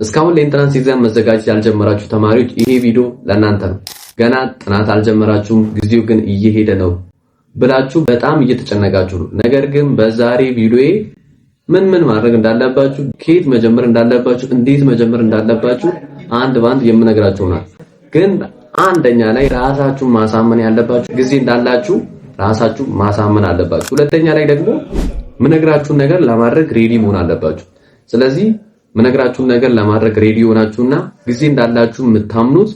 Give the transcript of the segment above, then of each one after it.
እስካሁን ለ entrance exam መዘጋጀት ያልጀመራችሁ ተማሪዎች፣ ይሄ ቪዲዮ ለእናንተ ነው። ገና ጥናት አልጀመራችሁም፣ ጊዜው ግን እየሄደ ነው ብላችሁ በጣም እየተጨነቃችሁ ነው። ነገር ግን በዛሬ ቪዲዮዬ ምን ምን ማድረግ እንዳለባችሁ፣ ከየት መጀመር እንዳለባችሁ፣ እንዴት መጀመር እንዳለባችሁ አንድ ባንድ የምነግራችሁ ይሆናል። ግን አንደኛ ላይ ራሳችሁን ማሳመን ያለባችሁ፣ ጊዜ እንዳላችሁ ራሳችሁ ማሳመን አለባችሁ። ሁለተኛ ላይ ደግሞ ምነግራችሁን ነገር ለማድረግ ready መሆን አለባችሁ። ስለዚህ ምነግራችሁን ነገር ለማድረግ ready ሆናችሁና ጊዜ እንዳላችሁ የምታምኑት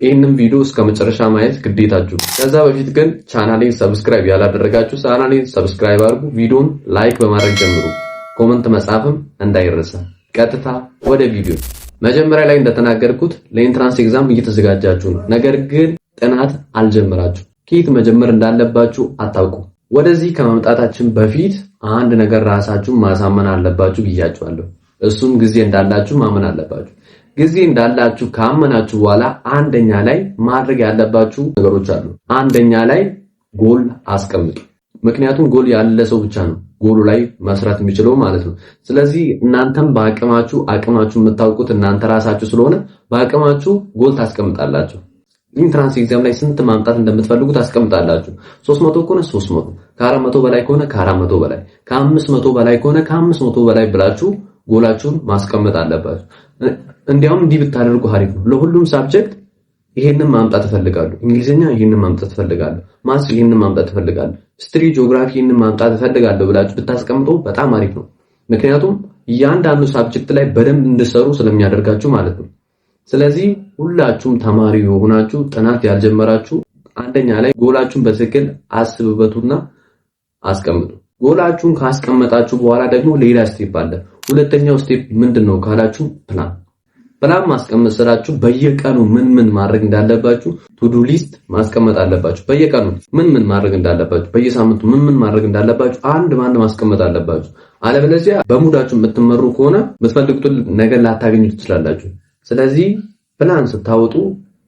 ይህንን ቪዲዮ እስከ መጨረሻ ማየት ግዴታችሁ ነው። ከዛ በፊት ግን ቻናሌን subscribe ያላደረጋችሁ ቻናሌን subscribe አድርጉ፣ ቪዲዮን like በማድረግ ጀምሩ፣ comment መጻፍም እንዳይረሳ። ቀጥታ ወደ ቪዲዮ። መጀመሪያ ላይ እንደተናገርኩት ለ entrance exam እየተዘጋጃችሁ ነው። ነገር ግን ጥናት አልጀመራችሁ፣ ከየት መጀመር እንዳለባችሁ አታውቁም። ወደዚህ ከመምጣታችን በፊት አንድ ነገር ራሳችሁን ማሳመን አለባችሁ ብያችኋለሁ። እሱም ጊዜ እንዳላችሁ ማመን አለባችሁ። ጊዜ እንዳላችሁ ካመናችሁ በኋላ አንደኛ ላይ ማድረግ ያለባችሁ ነገሮች አሉ። አንደኛ ላይ ጎል አስቀምጡ። ምክንያቱም ጎል ያለ ሰው ብቻ ነው ጎሉ ላይ መስራት የሚችለው ማለት ነው። ስለዚህ እናንተም በአቅማችሁ፣ አቅማችሁ የምታውቁት እናንተ ራሳችሁ ስለሆነ፣ በአቅማችሁ ጎል ታስቀምጣላችሁ። Entrance exam ላይ ስንት ማምጣት እንደምትፈልጉ ታስቀምጣላችሁ። 300 ከሆነ 300፣ ከ400 በላይ ከሆነ ከ400 በላይ፣ ከ500 በላይ ከሆነ ከ500 በላይ ብላችሁ ጎላችሁን ማስቀመጥ አለባችሁ። እንዲያውም እንዲህ ብታደርጉ አሪፍ ነው። ለሁሉም subject ይሄንን ማምጣት እፈልጋለሁ፣ እንግሊዝኛ ይሄንን ማምጣት እፈልጋለሁ፣ maths ይሄንን ማምጣት እፈልጋለሁ፣ history፣ geography ይሄንን ማምጣት እፈልጋለሁ ብላችሁ ብታስቀምጡ በጣም አሪፍ ነው። ምክንያቱም እያንዳንዱ subject ላይ በደንብ እንድትሰሩ ስለሚያደርጋችሁ ማለት ነው። ስለዚህ ሁላችሁም ተማሪ የሆናችሁ ጥናት ያልጀመራችሁ፣ አንደኛ ላይ ጎላችሁን በትክክል አስቡበትና አስቀምጡ። ጎላችሁን ካስቀመጣችሁ በኋላ ደግሞ ሌላ step አለ። ሁለተኛው step ምንድን ነው ካላችሁ፣ plan። Plan ማስቀመጥ ስራችሁ በየቀኑ ምን ምን ማድረግ እንዳለባችሁ to do list ማስቀመጥ አለባችሁ። በየቀኑ ምን ምን ማድረግ እንዳለባችሁ፣ በየሳምንቱ ምን ምን ማድረግ እንዳለባችሁ አንድ በአንድ ማስቀመጥ አለባችሁ። አለበለዚያ በ mood ኣችሁ የምትመሩ ከሆነ የምትፈልጉትን ነገር ላታገኙ ትችላላችሁ። ስለዚህ ፕላን ስታወጡ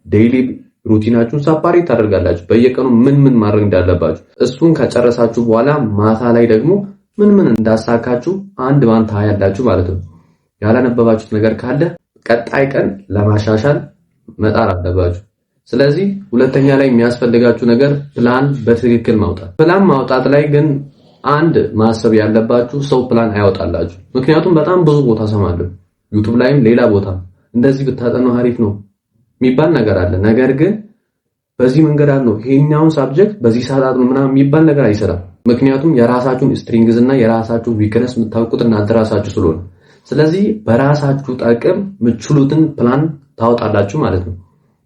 daily routine ኣችሁን separate ታደርጋላችሁ። በየቀኑ ምን ምን ማድረግ እንዳለባችሁ፣ እሱን ከጨረሳችሁ በኋላ ማታ ላይ ደግሞ ምን ምን እንዳሳካችሁ አንድ ባንድ ታያላችሁ ማለት ነው። ያላነበባችሁት ነገር ካለ ቀጣይ ቀን ለማሻሻል መጣር አለባችሁ። ስለዚህ ሁለተኛ ላይ የሚያስፈልጋችሁ ነገር ፕላን በትክክል ማውጣት። ፕላን ማውጣት ላይ ግን አንድ ማሰብ ያለባችሁ፣ ሰው ፕላን አያወጣላችሁ። ምክንያቱም በጣም ብዙ ቦታ ሰማለሁ፣ YouTube ላይም ሌላ ቦታ እንደዚህ ብታጠኑ አሪፍ ነው የሚባል ነገር አለ። ነገር ግን በዚህ መንገድ አጥኑ፣ ይሄኛውን subject በዚህ ሰዓት አጥኑ ምናምን የሚባል ነገር አይሰራም። ምክንያቱም የራሳችሁን strengths እና የራሳችሁ weakness የምታውቁት እናንተ ራሳችሁ ስለሆነ፣ ስለዚህ በራሳችሁ አቅም የምትችሉትን ፕላን ታወጣላችሁ ማለት ነው።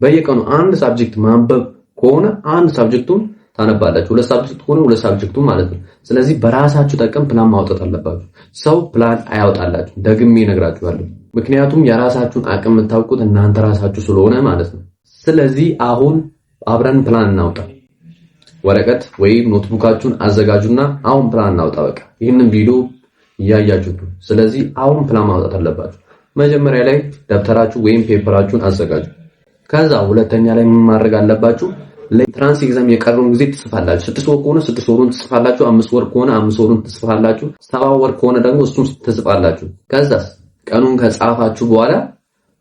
በየቀኑ አንድ subject ማንበብ ከሆነ አንድ subject ኡን ታነባላችሁ። ሁለት subject ከሆነ ሁለት subject ኡን ማለት ነው። ስለዚህ በራሳችሁ አቅም ፕላን ማውጣት አለባችሁ። ሰው ፕላን አያወጣላችሁ፣ ደግሜ እነግራችኋለሁ። ምክንያቱም የራሳችሁን አቅም የምታውቁት እናንተ ራሳችሁ ስለሆነ ማለት ነው። ስለዚህ አሁን አብረን ፕላን እናውጣ። ወረቀት ወይም notebook ኣችሁን አዘጋጁና አሁን ፕላን እናውጣ። በቃ ይህንን ቪዲዮ እያያችሁት ነው። ስለዚህ አሁን ፕላን ማውጣት አለባችሁ። መጀመሪያ ላይ ደብተራችሁ ወይም paper ኣችሁን አዘጋጁ። ከዛ ሁለተኛ ላይ ምን ማድረግ አለባችሁ? ለ entrance exam የቀረውን ጊዜ ትጽፋላችሁ። 6 ወር ከሆነ 6 ወሩን ትጽፋላችሁ። 5 ወር ከሆነ 5 ወሩን ትጽፋላችሁ። 7 ወር ከሆነ ደግሞ እሱን ትጽፋላችሁ። ከዛስ ቀኑን ከጻፋችሁ በኋላ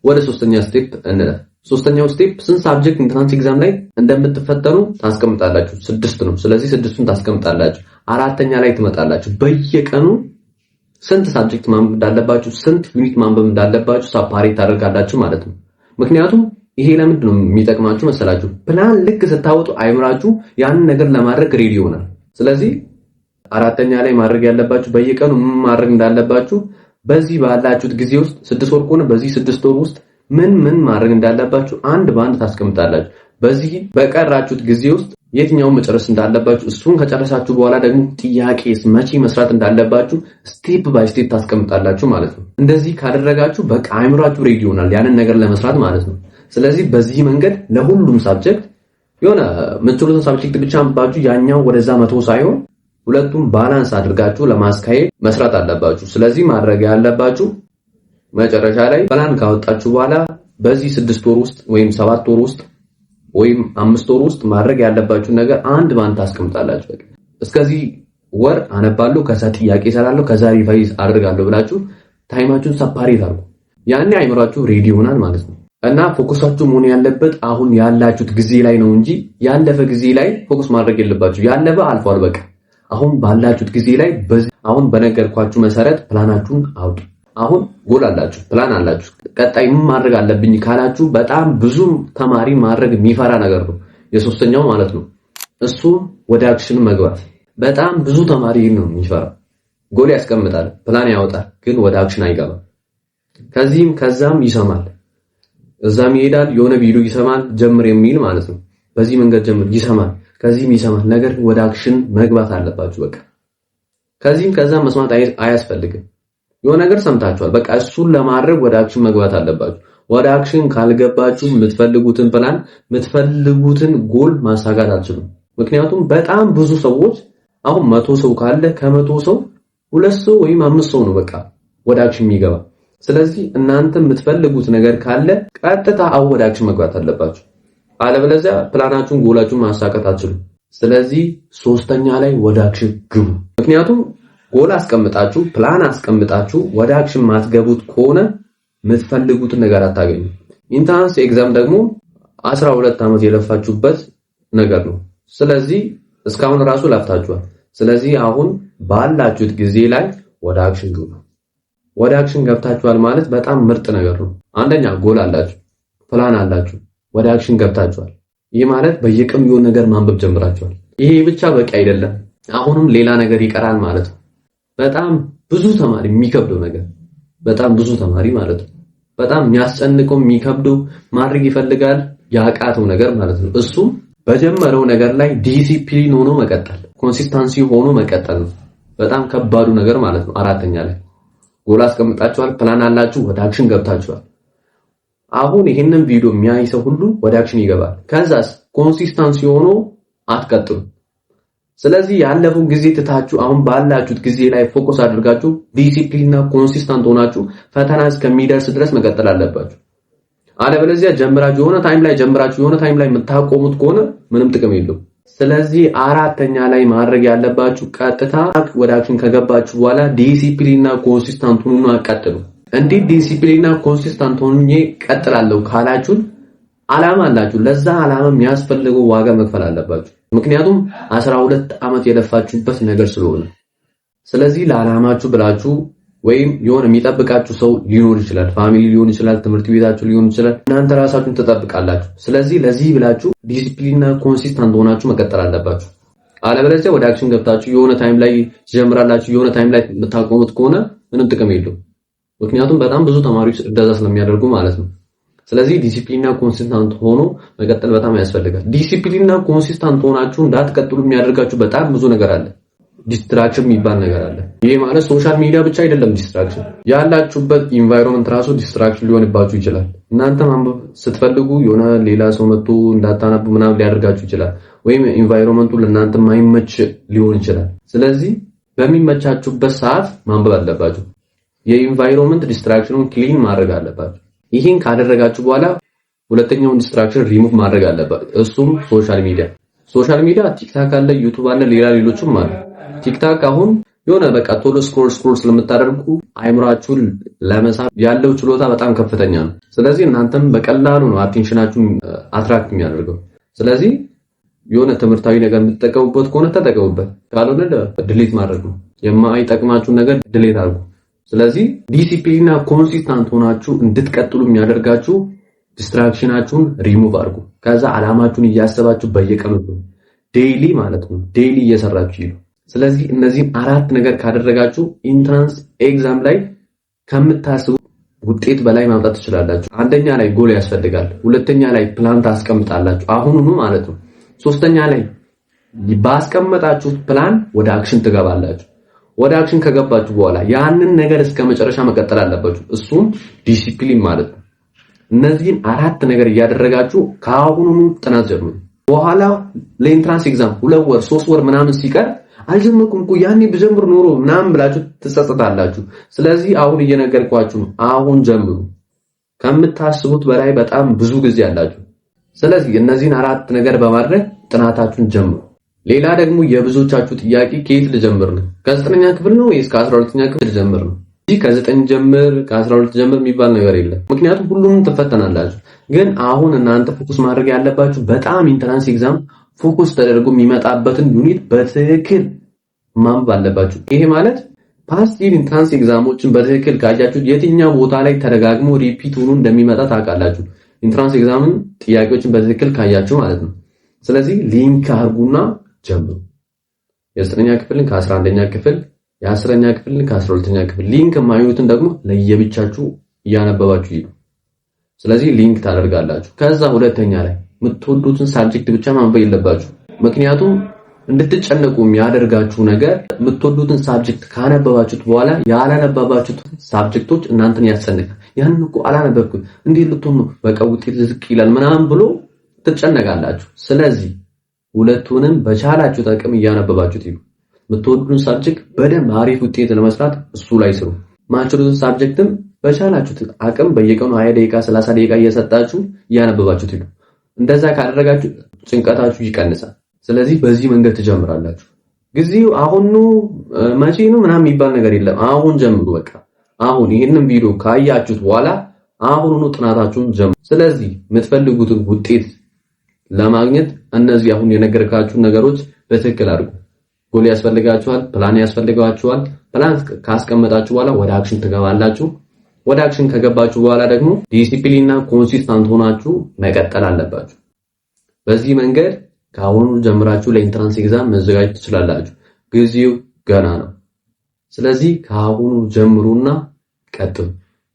ወደ ሶስተኛ step እንለፍ። ሶስተኛው step ስንት subject entrance exam ላይ እንደምትፈተኑ ታስቀምጣላችሁ። ስድስት ነው። ስለዚህ ስድስቱን ታስቀምጣላችሁ። አራተኛ ላይ ትመጣላችሁ። በየቀኑ ስንት subject ማንበብ እንዳለባችሁ፣ ስንት unit ማንበብ እንዳለባችሁ separate ታደርጋላችሁ ማለት ነው። ምክንያቱም ይሄ ለምንድን ነው የሚጠቅማችሁ መሰላችሁ? ፕላን ልክ ስታወጡ አይምራችሁ ያንን ነገር ለማድረግ ready ይሆናል። ስለዚህ አራተኛ ላይ ማድረግ ያለባችሁ፣ በየቀኑ ምን ማድረግ እንዳለባችሁ፣ በዚህ ባላችሁት ጊዜ ውስጥ፣ 6 ወር ከሆነ በዚህ 6 ወር ውስጥ ምን ምን ማድረግ እንዳለባችሁ አንድ በአንድ ታስቀምጣላችሁ። በዚህ በቀራችሁት ጊዜ ውስጥ የትኛውን መጨረስ እንዳለባችሁ፣ እሱን ከጨረሳችሁ በኋላ ደግሞ ጥያቄስ መቼ መስራት እንዳለባችሁ step by step ታስቀምጣላችሁ ማለት ነው። እንደዚህ ካደረጋችሁ በቃ አይምሯችሁ ready ይሆናል ያንን ነገር ለመስራት ማለት ነው። ስለዚህ በዚህ መንገድ ለሁሉም subject የሆነ የምትችሉትን subject ብቻ አንብባችሁ ያኛው ወደዛ መተው ሳይሆን ሁለቱም balance አድርጋችሁ ለማስካሄድ መስራት አለባችሁ። ስለዚህ ማድረግ ያለባችሁ፣ መጨረሻ ላይ ፕላን ካወጣችሁ በኋላ በዚህ 6 ወር ውስጥ ወይም 7 ወር ውስጥ ወይም 5 ወር ውስጥ ማድረግ ያለባችሁን ነገር አንድ ባንድ ታስቀምጣላችሁ። በቃ እስከዚህ ወር አነባለሁ፣ ከዛ ጥያቄ እሰራለሁ፣ ከዛ revise አድርጋለሁ ብላችሁ time ኣችሁን separate አድርጉ። ያኔ አይምሯችሁ ready ይሆናል ማለት ነው። እና focus ኣችሁ መሆን ያለበት አሁን ያላችሁት ጊዜ ላይ ነው እንጂ ያለፈ ጊዜ ላይ focus ማድረግ የለባችሁ። ያለፈ አልፏል፣ በቃ። አሁን ባላችሁት ጊዜ ላይ አሁን በነገርኳችሁ መሰረት ፕላናችሁን አውጡ። አሁን ጎል አላችሁ፣ ፕላን አላችሁ። ቀጣይ ምን ማድረግ አለብኝ ካላችሁ በጣም ብዙ ተማሪ ማድረግ የሚፈራ ነገር ነው የሶስተኛው ማለት ነው። እሱ ወደ action መግባት። በጣም ብዙ ተማሪ ነው የሚፈራ። ጎል ያስቀምጣል፣ ፕላን ያወጣል፣ ግን ወደ action አይገባም። ከዚህም ከዛም ይሰማል፣ እዛም ይሄዳል፣ የሆነ ቪዲዮ ይሰማል፣ ጀምር የሚል ማለት ነው። በዚህ መንገድ ጀምር ይሰማል፣ ከዚህም ይሰማል። ነገር ግን ወደ action መግባት አለባችሁ። በቃ ከዚህም ከዛም መስማት አያስፈልግም። የሆነ ነገር ሰምታችኋል፣ በቃ እሱን ለማድረግ ወደ action መግባት አለባችሁ። ወደ action ካልገባችሁ የምትፈልጉትን ፕላን፣ የምትፈልጉትን ጎል ማሳካት አትችሉም። ምክንያቱም በጣም ብዙ ሰዎች፣ አሁን 100 ሰው ካለ ከ100 ሰው ሁለት ሰው ወይም አምስት ሰው ነው በቃ ወደ action የሚገባ። ስለዚህ እናንተ የምትፈልጉት ነገር ካለ ቀጥታ አሁን ወደ action መግባት አለባችሁ። አለበለዚያ ፕላናችሁን፣ ጎላችሁን ማሳካት አትችሉም። ስለዚህ ሶስተኛ ላይ ወደ action ግቡ። ምክንያቱም ጎል አስቀምጣችሁ፣ ፕላን አስቀምጣችሁ ወደ action ማትገቡት ከሆነ የምትፈልጉትን ነገር አታገኙ። Entrance exam ደግሞ 12 ዓመት የለፋችሁበት ነገር ነው። ስለዚህ እስካሁን ራሱ ለፍታችኋል። ስለዚህ አሁን ባላችሁት ጊዜ ላይ ወደ action ግቡ። ወደ action ገብታችኋል ማለት በጣም ምርጥ ነገር ነው። አንደኛ ጎል አላችሁ፣ ፕላን አላችሁ፣ ወደ action ገብታችኋል። ይህ ማለት በየቀኑ የሆነ ነገር ማንበብ ጀምራችኋል። ይሄ ብቻ በቂ አይደለም። አሁንም ሌላ ነገር ይቀራል ማለት ነው። በጣም ብዙ ተማሪ የሚከብደው ነገር፣ በጣም ብዙ ተማሪ ማለት ነው፣ በጣም የሚያስጨንቀው፣ የሚከብደው፣ ማድረግ ይፈልጋል ያቃተው ነገር ማለት ነው። እሱም በጀመረው ነገር ላይ ዲሲፕሊን ሆኖ መቀጠል፣ consistency ሆኖ መቀጠል ነው። በጣም ከባዱ ነገር ማለት ነው። አራተኛ ላይ ጎል አስቀምጣችኋል፣ ፕላን አላችሁ፣ ወደ action ገብታችኋል። አሁን ይህንን ቪዲዮ የሚያይ ሰው ሁሉ ወደ action ይገባል። ከዛስ consistency ሆኖ አትቀጥሉ። ስለዚህ ያለፈው ጊዜ ትታችሁ አሁን ባላችሁት ጊዜ ላይ focus አድርጋችሁ ዲሲፕሊንና consistent ሆናችሁ ፈተና እስከሚደርስ ድረስ መቀጠል አለባችሁ። አለበለዚያ ጀምራችሁ የሆነ time ላይ ጀምራችሁ የሆነ time ላይ የምታቆሙት ከሆነ ምንም ጥቅም የለውም። ስለዚህ አራተኛ ላይ ማድረግ ያለባችሁ ቀጥታ ወደ action ከገባችሁ በኋላ ዲሲፕሊንና consistent ሁኑና ቀጥሉ። እንዴት ዲሲፕሊንና consistent ሆኜ ቀጥላለሁ ካላችሁ አላማ አላችሁ። ለዛ አላማ የሚያስፈልገው ዋጋ መክፈል አለባችሁ። ምክንያቱም 12 ዓመት የለፋችሁበት ነገር ስለሆነ። ስለዚህ ለዓላማችሁ ብላችሁ ወይም የሆነ የሚጠብቃችሁ ሰው ሊኖር ይችላል። Family ሊሆን ይችላል፣ ትምህርት ቤታችሁ ሊሆን ይችላል። እናንተ ራሳችሁን ትጠብቃላችሁ። ስለዚህ ለዚህ ብላችሁ ዲሲፕሊንና consistent ሆናችሁ መቀጠል አለባችሁ። አለበለዚያ ወደ action ገብታችሁ የሆነ time ላይ ትጀምራላችሁ፣ የሆነ time ላይ የምታቆሙት ከሆነ ምንም ጥቅም የለውም። ምክንያቱም በጣም ብዙ ተማሪዎች እንደዛ ስለሚያደርጉ ማለት ነው። ስለዚህ ዲሲፕሊንና consistent ሆኖ መቀጠል በጣም ያስፈልጋል። ዲሲፕሊንና consistent ሆናችሁ እንዳትቀጥሉ የሚያደርጋችሁ በጣም ብዙ ነገር አለ። Distraction የሚባል ነገር አለ። ይሄ ማለት social media ብቻ አይደለም distraction። ያላችሁበት environment ራሱ distraction ሊሆንባችሁ ይችላል። እናንተ ማንበብ ስትፈልጉ የሆነ ሌላ ሰው መጥቶ እንዳታነቡ ምናምን ሊያደርጋችሁ ይችላል። ወይም environment ኡ ለእናንተ ማይመች ሊሆን ይችላል። ስለዚህ በሚመቻችሁበት ሰዓት ማንበብ አለባችሁ። የ environment distraction ኑን clean ማድረግ አለባችሁ። ይህን ካደረጋችሁ በኋላ ሁለተኛውን ዲስትራክሽን ሪሙቭ ማድረግ አለባችሁ። እሱም social media። Social media TikTok አለ፣ YouTube አለ፣ ሌላ ሌሎችም አለ። TikTok አሁን የሆነ በቃ ቶሎ scroll scroll ስለምታደርጉ አይምሯችሁን ለመሳብ ያለው ችሎታ በጣም ከፍተኛ ነው። ስለዚህ እናንተም በቀላሉ ነው attention ኣችሁን attract የሚያደርገው። ስለዚህ የሆነ ትምህርታዊ ነገር የምትጠቀሙበት ከሆነ ተጠቀሙበት፣ ካልሆነ delete ማድረግ ነው። የማይጠቅማችሁን ነገር delete አድርጉ። ስለዚህ ዲሲፕሊንና consistent ሆናችሁ እንድትቀጥሉ የሚያደርጋችሁ ዲስትራክሽናችሁን ሪሙቭ አድርጉ። ከዛ አላማችሁን እያሰባችሁ በየቀኑ daily ማለት ነው፣ daily እየሰራችሁ ይሉ። ስለዚህ እነዚህን አራት ነገር ካደረጋችሁ entrance exam ላይ ከምታስቡ ውጤት በላይ ማምጣት ትችላላችሁ። አንደኛ ላይ ጎል ያስፈልጋል። ሁለተኛ ላይ ፕላን ታስቀምጣላችሁ አሁኑኑ ማለት ነው። ሶስተኛ ላይ ባስቀመጣችሁት ፕላን ወደ action ትገባላችሁ። ወደ action ከገባችሁ በኋላ ያንን ነገር እስከ መጨረሻ መቀጠል አለባችሁ። እሱም ዲሲፕሊን ማለት ነው። እነዚህን አራት ነገር እያደረጋችሁ ከአሁኑኑ ጥናት ጀምሩ። በኋላ ለ entrance exam 2 ወር 3 ወር ምናምን ሲቀር አልጀመርኩም እኮ፣ ያኔ ብጀምር ኖሮ ምናምን ብላችሁ ትጸጸታላችሁ። ስለዚህ አሁን እየነገርኳችሁ ነው። አሁን ጀምሩ። ከምታስቡት በላይ በጣም ብዙ ጊዜ አላችሁ። ስለዚህ እነዚህን አራት ነገር በማድረግ ጥናታችሁን ጀምሩ። ሌላ ደግሞ የብዙዎቻችሁ ጥያቄ ከየት ልጀምር ነው? ከዘጠነኛ ክፍል ነው ወይስ ከ12ኛ ክፍል ልጀምር ነው? ከ9 ጀምር ከ12 ጀምር የሚባል ነገር የለም። ምክንያቱም ሁሉንም ትፈተናላችሁ። ግን አሁን እናንተ focus ማድረግ ያለባችሁ በጣም entrance exam focus ተደርጎ የሚመጣበትን unit በትክክል ማንበብ አለባችሁ። ይሄ ማለት past year entrance exam ኦችን በትክክል ካያችሁ የትኛው ቦታ ላይ ተደጋግሞ repeat ሆኖ እንደሚመጣ ታውቃላችሁ። Entrance exam ን ጥያቄዎችን በትክክል ካያችሁ ማለት ነው። ስለዚህ link አድርጉና ጀምሩ። የዘጠነኛ ክፍልን ከ11ኛ ክፍል፣ የ10ኛ ክፍልን ከ12ኛ ክፍል፣ link የማይሆኑትን ደግሞ ለየብቻችሁ እያነበባችሁ ሂዱ። ስለዚህ link ታደርጋላችሁ። ከዛ ሁለተኛ ላይ የምትወዱትን subject ብቻ ማንበብ የለባችሁ። ምክንያቱም እንድትጨነቁ የሚያደርጋችሁ ነገር የምትወዱትን subject ካነበባችሁት በኋላ ያላነበባችሁት subject ኦች እናንተን ያስጨንቃል። ያንን እኮ አላነበብኩም፣ እንዴት ልትሆን ነው? በቃ ውጤት ዝቅ ይላል ምናምን ብሎ ትጨነቃላችሁ። ስለዚህ ሁለቱንም በቻላችሁት አቅም እያነበባችሁት ሂዱ። የምትወዱትን subject በደንብ አሪፍ ውጤት ለመስራት እሱ ላይ ስሩ። ማትችሉትን subject ም በቻላችሁት አቅም በየቀኑ 20 ደቂቃ፣ 30 ደቂቃ እየሰጣችሁ እያነበባችሁት ሂዱ። እንደዛ ካደረጋችሁ ጭንቀታችሁ ይቀንሳል። ስለዚህ በዚህ መንገድ ትጀምራላችሁ። ጊዜው አሁን ነው፣ መቼ ነው ምናምን የሚባል ነገር የለም። አሁን ጀምሩ። በቃ አሁን ይህንን ቪዲዮ ካያችሁት በኋላ አሁኑኑ ጥናታችሁን ጀምሩ። ስለዚህ የምትፈልጉትን ውጤት ለማግኘት እነዚህ አሁን የነገርኳችሁ ነገሮች በትክክል አድርጉ። ጎል ያስፈልጋችኋል፣ ፕላን ያስፈልጋችኋል። ፕላን ካስቀመጣችሁ በኋላ ወደ action ትገባላችሁ። ወደ action ከገባችሁ በኋላ ደግሞ ዲሲፕሊን እና consistent ሆናችሁ መቀጠል አለባችሁ። በዚህ መንገድ ከአሁኑ ጀምራችሁ ለ entrance exam መዘጋጀት ትችላላችሁ። ጊዜው ገና ነው። ስለዚህ ከአሁኑ ጀምሩና ቀጥሉ።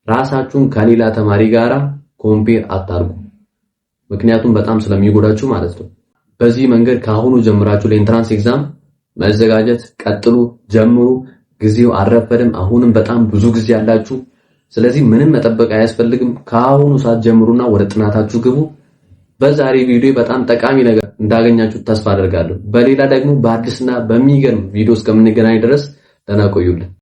ራሳችሁን ከሌላ ተማሪ ጋራ compare አታርጉ። ምክንያቱም በጣም ስለሚጎዳችሁ ማለት ነው። በዚህ መንገድ ከአሁኑ ጀምራችሁ ለ entrance exam መዘጋጀት ቀጥሉ፣ ጀምሩ። ጊዜው አልረፈደም። አሁንም በጣም ብዙ ጊዜ አላችሁ። ስለዚህ ምንም መጠበቅ አያስፈልግም። ከአሁኑ ሰዓት ጀምሩና ወደ ጥናታችሁ ግቡ። በዛሬ ቪዲዮ በጣም ጠቃሚ ነገር እንዳገኛችሁ ተስፋ አደርጋለሁ። በሌላ ደግሞ በአዲስና በሚገርም ቪዲዮ እስከምንገናኝ ድረስ ደህና ቆዩልን።